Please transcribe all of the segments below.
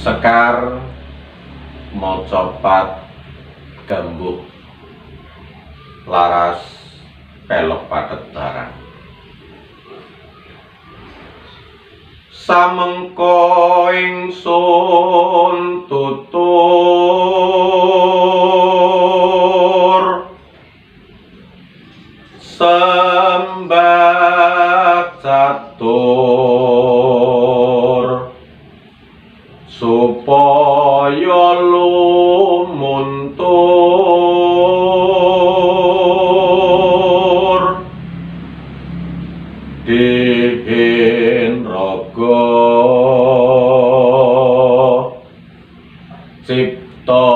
Sekar macapat gambuh laras pelog pathet barang. Samengko ingsun tutur sembah catur supaya lumuntur dihin raga cipta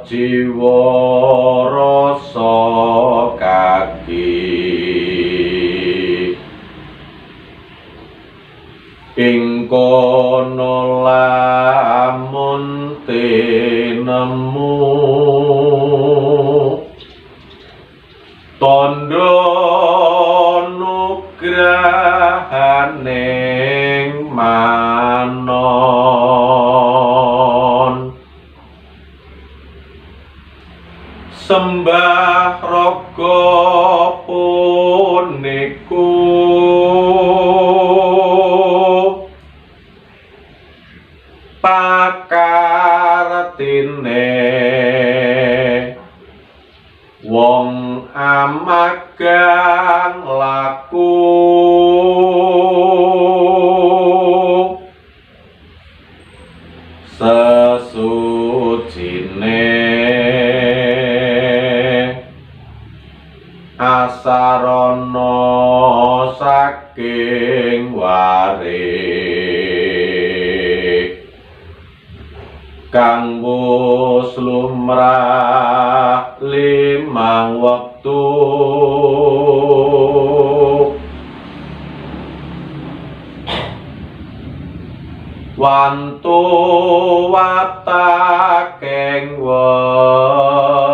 jiwa rasa kaki ing kono lamun tinemu tandha nugrahaning manon sembah raga puniku pakartine wong amagang laku sesucine asarana saking warik kang wus lumrah limang wektu wantu wataking wewarah.